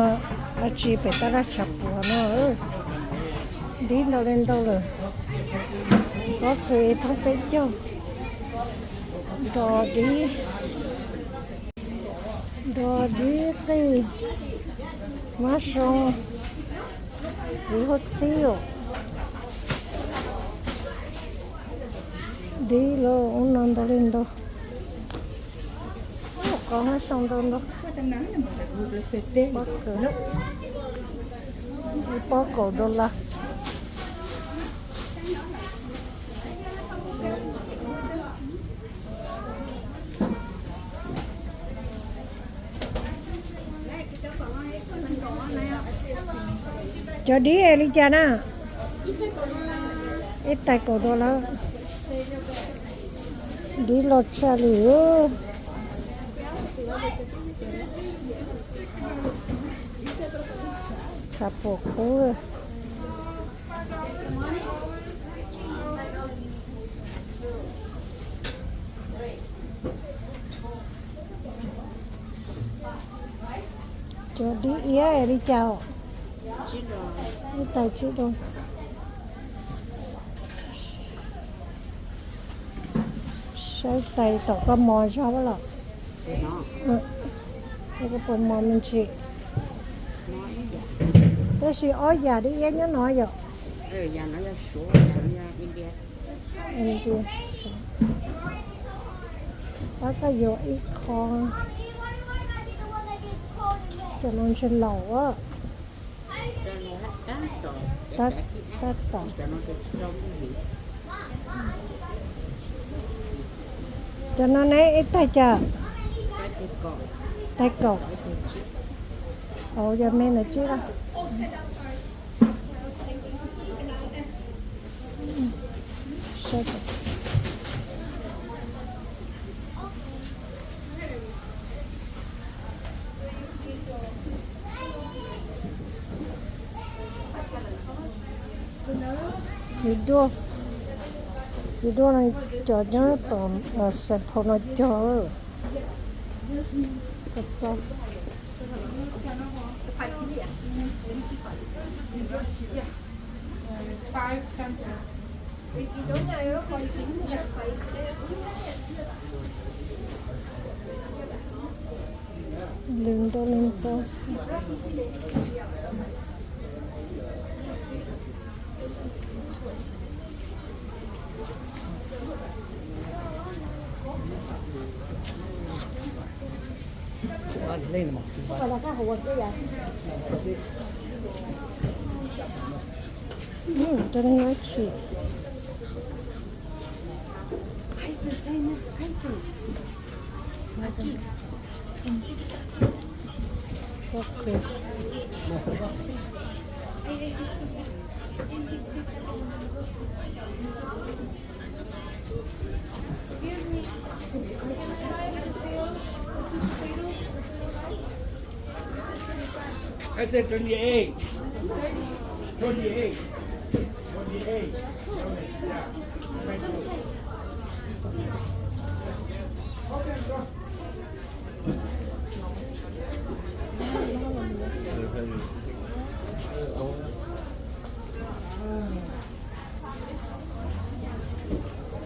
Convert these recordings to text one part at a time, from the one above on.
Dab tsi pem tab laj tshav puam no, dib ntau li ntau lawm. Pob kws thoob peb caug, nrog dib, nrog dib qij, mab soo, txiv huab txhib os. Dib los ub no ntau li ntau. Qos mab soo ntau ntau. Pob kws, ib pob kaum dollar. Cov dib es li cas na? Ib tais kaum dollar. Dib loj tshaj li. Tshav puam qub. Cov dib iab li cas? Ib tais tsib dollar. Saib tais tom koj mos zog los? Koj puas mos me ntsis? Tab sis ob yam dib iab nyob no yom. Tab koj yuav ib qho. Cov no ntshe laus a. Tab tom. Cov no ne ib tais cas? Tais kaum. Yog me ntawd tsib lawm. Txiv duaj, txiv duaj no cov nyob tom Saint Paul no cog. Lwm ntau lwm ntau. I said twenty-eight. Twenty-eight. Twenty-eight. Yeah. Thank you.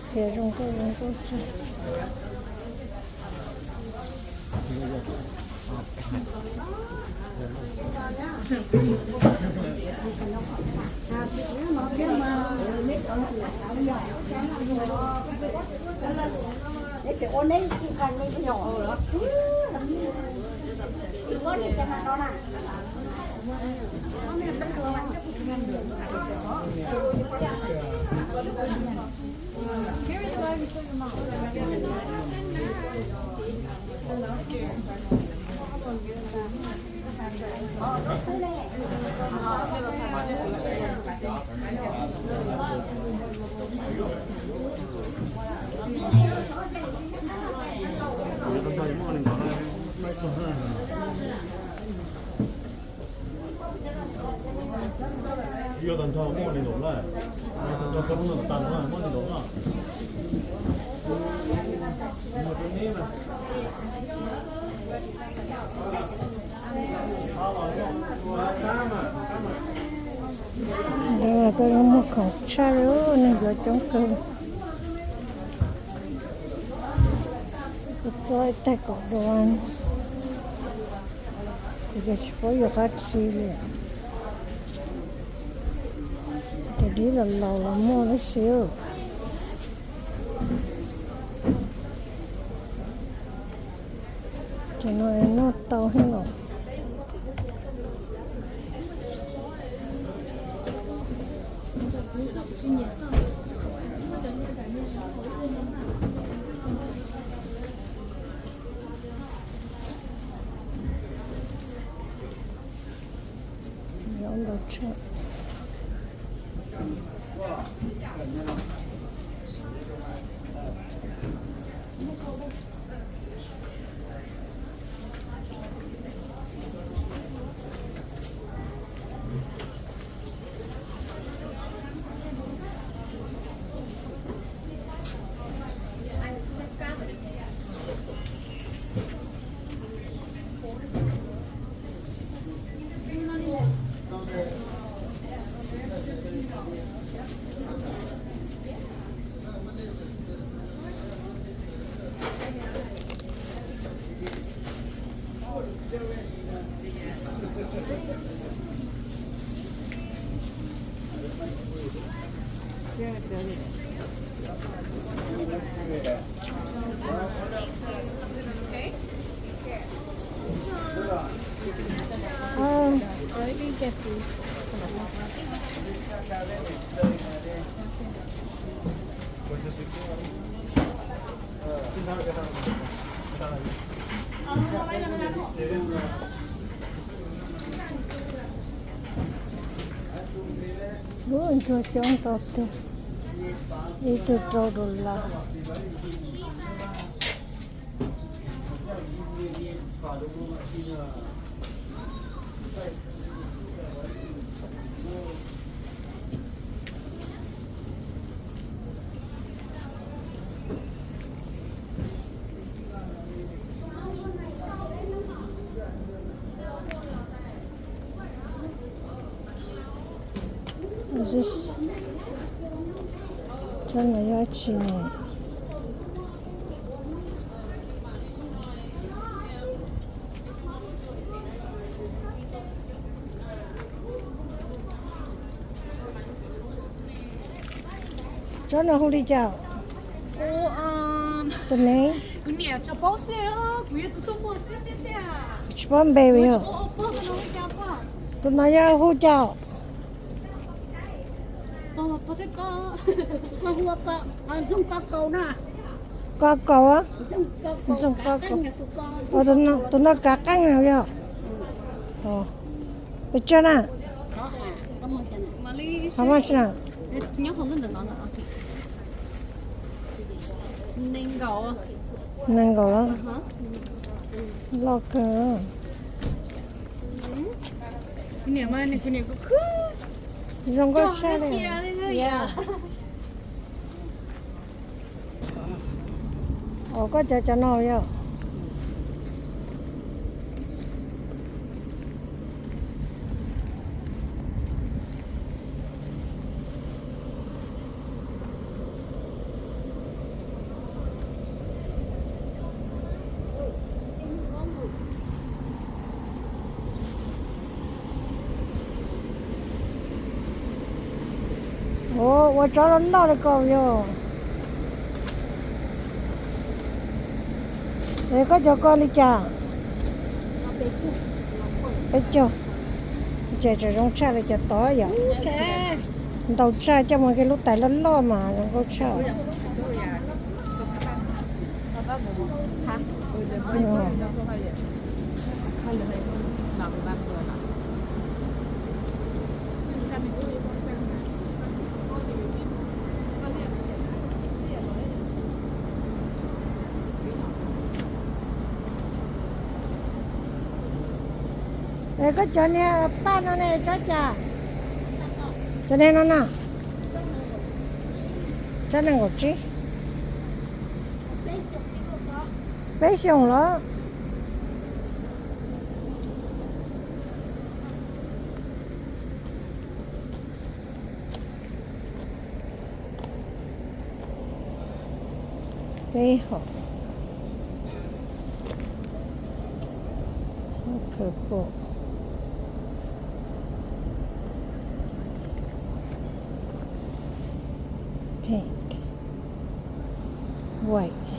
Qhia zoo nkauj zoo nkauj xwb. Yuav tag nrho muaj li ntawd na. Cov koj muaj tag nrho muaj li ntawd na. Ntawd mas koj yuav muag khoom tshaj li, neeg yuav coob kawg. Kuv txob ib tag kaum dua, kuv ces tsis paub yuav qab tsi li. Cov dib los laus los muaj tib si. Cov no noj tau thiab los. Ub, ntsuag xyoob ntau tiag, ib tug rau dollar. Tsob no yog tsi no? Tsob no hu li cas? Tus neeg tsis paub npe yog. Tus no yog hu cas? Ko kaus, ntxoog ko kaus. Tus no kav qeej no yog. Pes tsawg na? How much na? Nees nkaum los? Loj kawg. Zoo nkauj tshaj li. Os, koj cov cov no yog. Ua tsob loj loj li ko yog. Es koj cov ko li cas? Peb caug. Ces tseem zoo tshaj li cov tod yom. Ntau tshaj, coj mus kiag lub tais loj loj mas zoo nkauj tshaj. Es koj cov niag paj no ne tsob cas? Cov niag no na, tsob nees nkaum tsib, peb xyoos los. Peb hom. Purple. Pink. White.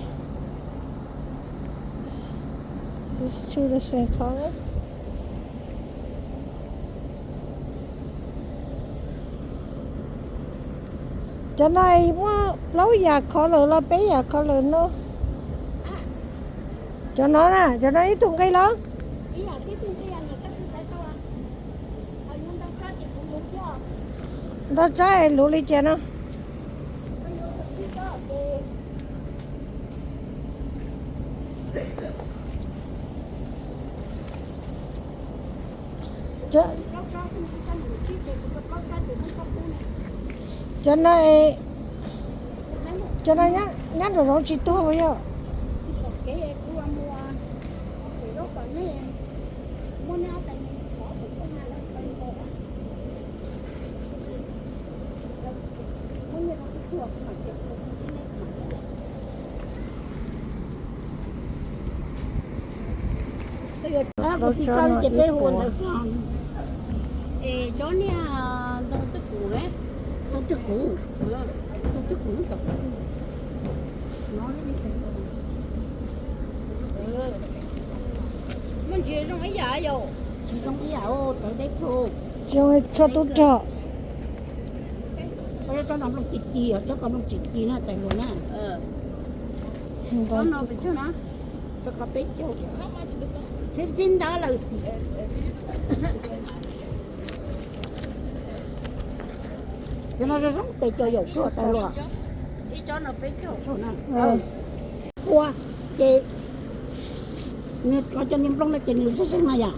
These two the same color? Cov no muaj plaub yam color los peb yam color no? Cov no na, cov no ib tug nqi los? Ntau tsob es luv li cas no? Cov no, cov no nyab nraum zoov tsis tuag puas yog? Kuv tsis tso li ces peb hu ua ntawd xwb. Es cov niag ntoo twj kum ne? Ntoo twj kum, ntoo twj kum no. Muaj ntsis zoo ib yam yom? Tsis zoo ib yam, tawv deb kawg. Zoo tshuaj tub rog. Tsob no nplooj ci ci, tsob ko nplooj tsis ci na, tais hluas na. Tsob no pes tsawg na? Tsob ko peb caug, fifteen dollars. Cov no zoo zoo tes caum yaum kawg tais hluas. Ua ces nws cov niag nplooj no ces nws zeeg zeeg na yom?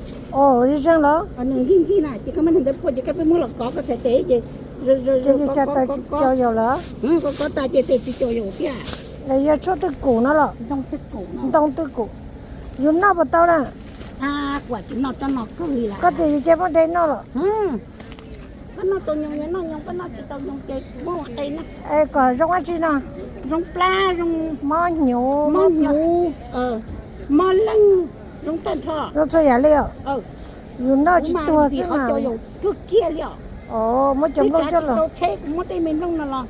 Zeeg los? Nws nkig nkig na ces koj muab niag ntawd pua ces koj pheej muab los kov koj txhais tes ces, ces cas tes tsis caum yaum lawm? Kov kov tas ces tes tsis caum yaum thiab. Los yog tshuaj twj kum no los? Ntoo twj kum. Yus noj puas tau na? Kuv tsis noj tsob no kawg li. Koj tias yus cia muab de noj los? Koj noj tau nyoos yog noj nyoos, koj noj tsis tau nyoos ces muab ua qe na. Es kom zoo dab tsi no? Zoo plab, zoo mob hnyuv, mob hnyuv, mob leeg, zoo tag nrho. Zoo txhua yam li os. Yus noj tsis tuag xwb mas. Kawg kiag li os. Muab cov nplooj coj los. Tsheb kuv muab tej me nplooj no los,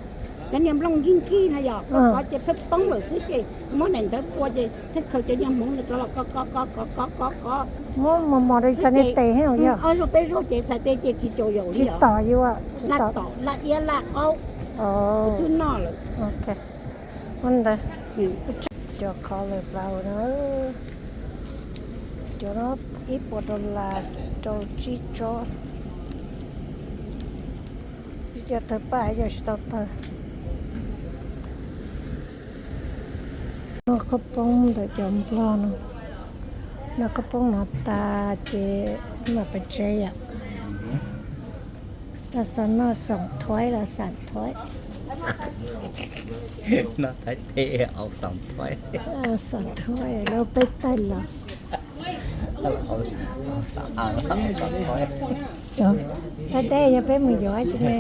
cov niag nplooj nkig nkig no yom, koj kov ces pheej poob lawm xwb ces muab daim ntawd pua ces pheej khaws cov niag hmoov no rov los kov kov kov kov kov kov. Muab mos mos rau xav niag tes thiab yog. Ob zaug peb zaug ces txhais tes ces tsis caum yaum li. Tsis tom yus, tsis tom. Laj iab laj qaub. Twb noj lawm. Muab ntawd. Cov cauliflower na, cov no ib puas dollar rau tsib tsob. Ib co tawg paj yog tsis tau tawg. Noj khaub poob ntawm cov nplog no, noj khaub poob no tas ces mam pais tsev yom. Los xav noj xoom thuaib los xam thuaib. Noj thaib teb au xoom thuaib. Xoom thuaib lub peb taig los. Thaib teb yog peb mus yuav tsis ne.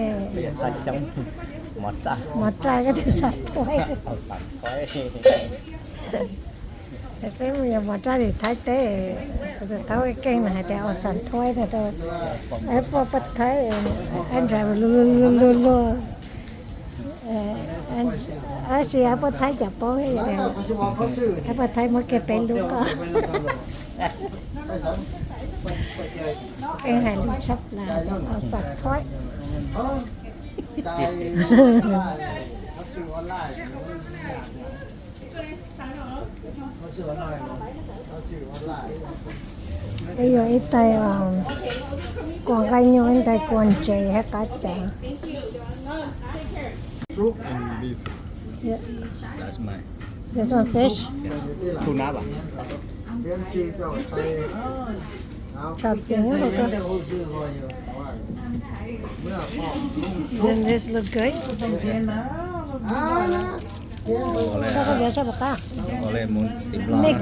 Mov raj koj tus xam thuaib. Peb mus yuav mov raj tim Thaib teb, kuv tus thaub keej no hais tias au xam thuaib no rau, puab paj thaib, ab ntsais luag luag luag luag. Tab sis ab puab thaib cov paub, ab puab thaib muab kiag peb lub ko. Keej hais lus tshaj plaws, au xam thuaib. Wb yuav ib tais kua nqaij nyuj, ib tais kua ntses thiab qab cav. This one fish. Chop. Doesn't this look good? Mix.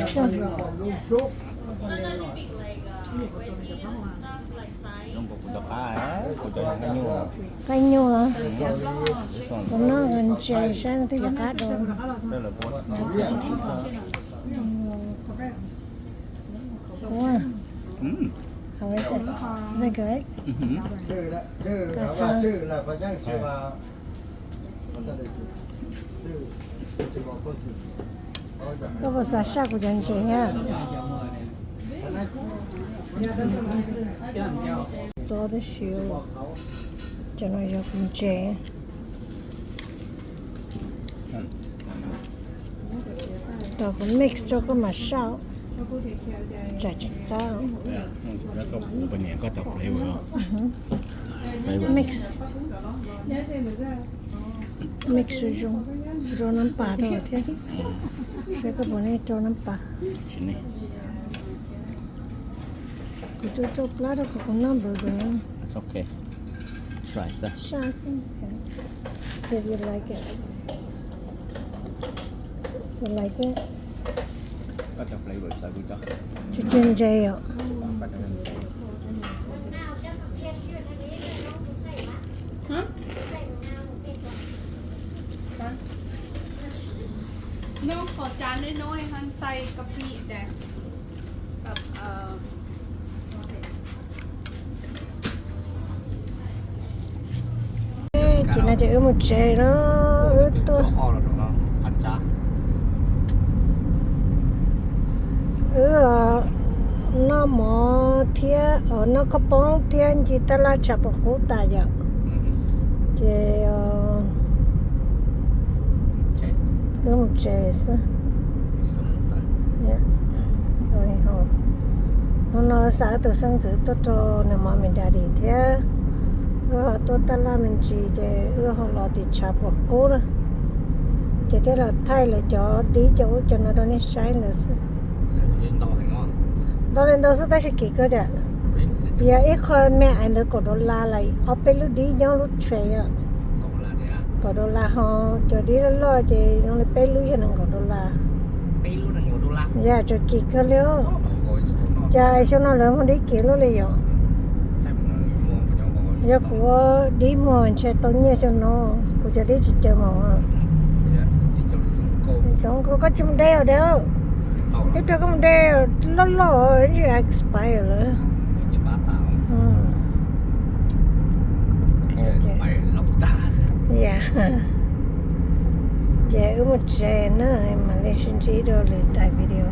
Qab nyuj. Kuv noj ntses saib twb cov qab dua. Kuv. How is it? Is it good? Koj puas xav saj kuv cov ntses thiab? Txob tib si, cov no yog kuv ntses. Tos kuv mix rau koj mam saj, tsam tsis qab. Mix, mix zoo zoo, rau nab pas rau thiab, saib koj puas nej rau nab pas. Kuv tsuas rau plab rau kom kuv noj burger. Saj xwb. See if you like it. You like it? Tsis ntse yom? Noj qhov tsav neb noj hab xais koj phi de. Ces no ces wb mus tsev na, wb tuaj. Wb noj mov thiab noj khaub poob thiab ncig tab laj tshav puas qub tas yom. Ces wb mus tsev xwb. Hnub no xa wb tus xeeb ntxwv tuaj rau nws mom mis dads thiab, wb ho tuaj tab laj me ntsis ces wb ho los tim tshav puas qub na. Ces thiaj los thaij lawv cov dib cov ub cov no rau nej saib ntawd xwb. Ntau li ntau xwb tab sis kim kawg diam. Yog ib qho me ais ntawd kaum dollar lawm, ob peb lub dib nyob lub tray. Kaum dollar ho cov dib loj loj ces zoo li peb lub yog nees nkaum dollar. Yog tseem kim kawg li. Cas xyoo no lawv muag dib kim luaj li yom. Yog kuv dib muag ntshe tau nyiaj xyoo no, kuv cov dib tsis caw mas. Zoo koj tsis mus de os de. Ib pliag koj mus de loj loj tsis expire lawm. Ces wb mus tsev na, mam li sib ntsib rau lwm daim video.